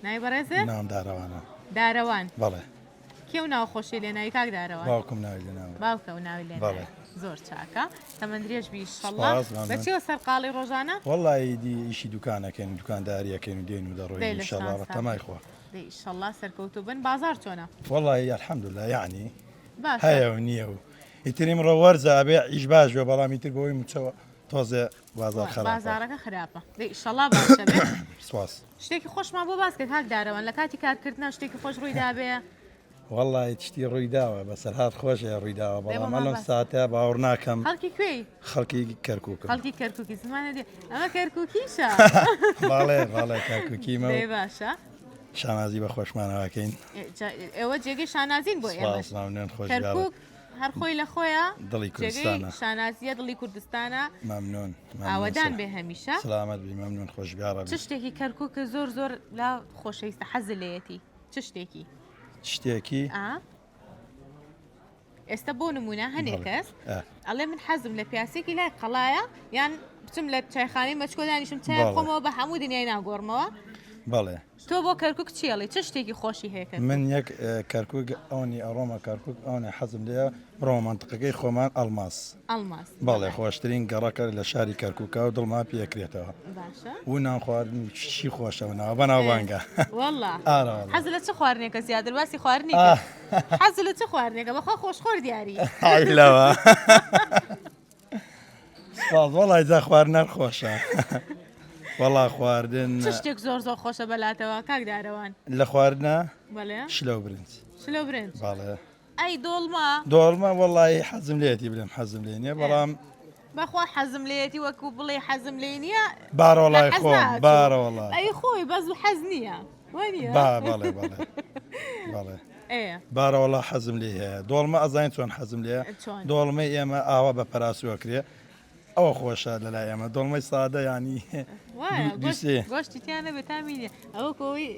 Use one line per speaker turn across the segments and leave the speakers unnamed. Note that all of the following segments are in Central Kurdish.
ناوی بەڕێزت؟
ناوم دارەوانە.
دارەوان.
بەڵێ.
کێ ئەو ناوە خۆشەی لێ ناوی کاک دارەوان؟
باوکم ناوی لێ ناوم.
باوکە ئەو ناوی لێ
بەڵێ.
زۆر چاکە. تەمەن درێژ بی ئیشەڵڵا.
سپاس مەمنون.
بە چیەوە سەرقاڵی ڕۆژانە؟
وەڵڵا ئیدی ئیشی دوکان ئەکەین و دوکانداری ئەکەین و دێین و دەڕۆین
دەی لەشتان
ئیشەڵڵا بە
ساغ
تەمای
بێ.
خوا.
دەی ئیشەڵڵا سەرکەوتوو بن. بازاڕ چۆنە؟
وەڵڵاهی الحمدللە یەعنی
باشە.
هەیە و نییە و ئیتر ئیمڕۆ وەرزە ئەبێ ئیش باش بێ بەڵام ئیتر بەوەی موچەوە تۆزێ بازاڕ خراپە.
بازاڕەکە خراپە. دەی ئیشەڵڵا باشە بێ.
سپاس.
شتێکی خۆشمان بۆ باس کە کاک دارەوان لە کاتی کارکردنا شتێکی خۆش ڕووی دابێ.
وەڵڵاهی شتی ڕووی داوە بەسەرهات خۆش هەیە ڕووی داوە بەڵام ئەلەم ساتە باوەڕ ناکەم.
خەڵکی کوێی؟
خەڵکی کەرکووکم.
خەڵکی کەرکووکی زمانە دێ ئەمە کەرکووکیشە.
بەڵێ بەڵێ کەرکووکیمە و
دەی باشە.
شانازی بە خۆشمانەوە ئەکەین.
ئێوە جێگەی شانازین بۆ ئێمەش.
سپاس مەمنون خۆش
کەرکووک هەر خۆی لە خۆیا
دڵی
جێگەی
کوردستانە.
شانازییە دڵی کوردستانە.
مەمنون مەمنون
ئاوەدان بێ هەمیشە.
سلامەت بی مەمنون خۆش بی یاڕەبی.
چ شتێکی کەرکووکە زۆر زۆر لا خۆشەویستە حەزت لێیەتی چ شتێکی؟
چ شتێکی؟
ئا ئێستا بۆ نمونە هەنێک کەس ئەڵێ من حەزم لە پیاسێکی لای قەڵایە یان بچم لە چایخانەی مەچکۆ دانیشم چای خۆمەوە بە هەموو دنیای ناگۆڕمەوە
بەڵێ
تۆ بۆ کەرکک چیڵی چ شتێکی خۆشی هەیە
من یەک کەرکک ئەونی ئەڕۆمە کەرکک ئەوەنی حەزم لێ بڕۆمە مەنتقەکەی خۆمان ئەڵماس.
ئەڵماس.
بەڵێ خۆشترین گەڕەکە لە شاری کەرکوکە و دڵمان پێ ئەکرێتەوە.
باشە.
و نان خواردن شی خۆشە و ناوە بەناوبانگە.
وەڵا.
ئارە وەڵا.
حەز لە چ خواردنێکە زیاتر باسی خواردنی کرد. حەز لە چ خواردنێکە بەخوا خۆشخۆر دیاری.
ئای لەوە. سپاس وەڵای جا خواردن هەر خۆشە. وەڵا خواردن.
چ شتێک زۆر زۆر خۆشە بەلاتەوە کاک دارەوان؟
لە خواردنە؟
بەڵێ.
شلە و برنج.
شلە و برنج.
بەڵێ.
ئەی دۆڵمە؟
دۆڵمە وەڵایی حەزم لێیەتی بلێم حەزم لێ نییە بەڵام.
بەخوا حەزم لێیەتی وەکو بڵێ حەزم لێ نییە.
بارەوەڵای خۆم بارەوەڵا.
ئەی خۆی بەس حەز نییە وانییە؟
با بەڵێ بەڵێ بەڵێ. بارەوەڵا حەزم لێ هەیە دۆڵمە ئەزانین چۆن حەزم لێیە دۆڵمەی ئێمە ئاوا بە پەراسوو ئەکرێ ئەوە خۆشە لەلای ئێمە دۆڵمەی سادە یانی
گۆشتی تیا نەبێ تامی نییە ئەوە کۆی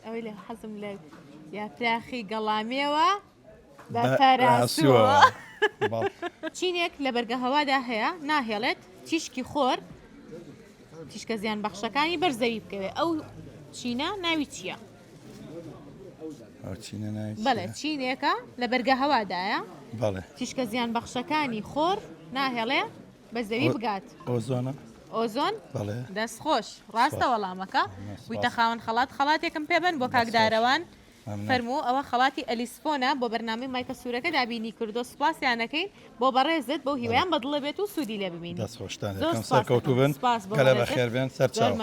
ئەوەی لە حەزم لە یاپراخی گەڵامێوە بە پەراسووەوە. چینێک لە بەرگە هەوادا هەیە ناهێڵێت تیشکی خۆر تیشکە زیان بەخشەکانی بەر زەوی بکەوێت ئەو چینە ناوی چییە؟ بەڵێ چینێکە لە بەرگە هەوادایە تیشکە زیان بەخشەکانی خۆر ناهێڵێ بە زەوی بگات.
ئۆزۆنە؟
ئۆزۆن؟
بەڵێ.
دەست خۆش ڕاستە وەڵامەکە بوویتە خاوەن خەڵات خەڵاتێکم پێ بەن بۆ کاک دارەوان فەرموو ئەوە خەڵاتی ئەلیسفۆنە بۆ بەرنامەی مایکە سوورەکە دابینی کردو سوپاسیان ئەکەین بۆ بەڕێزت بەو هیوایان بەدڵە بێت و سوودی لێ ببینی
دەست خۆشتان دەکەم سەرکەوتوو بن گەلە بەخێر بێن سەرچاو.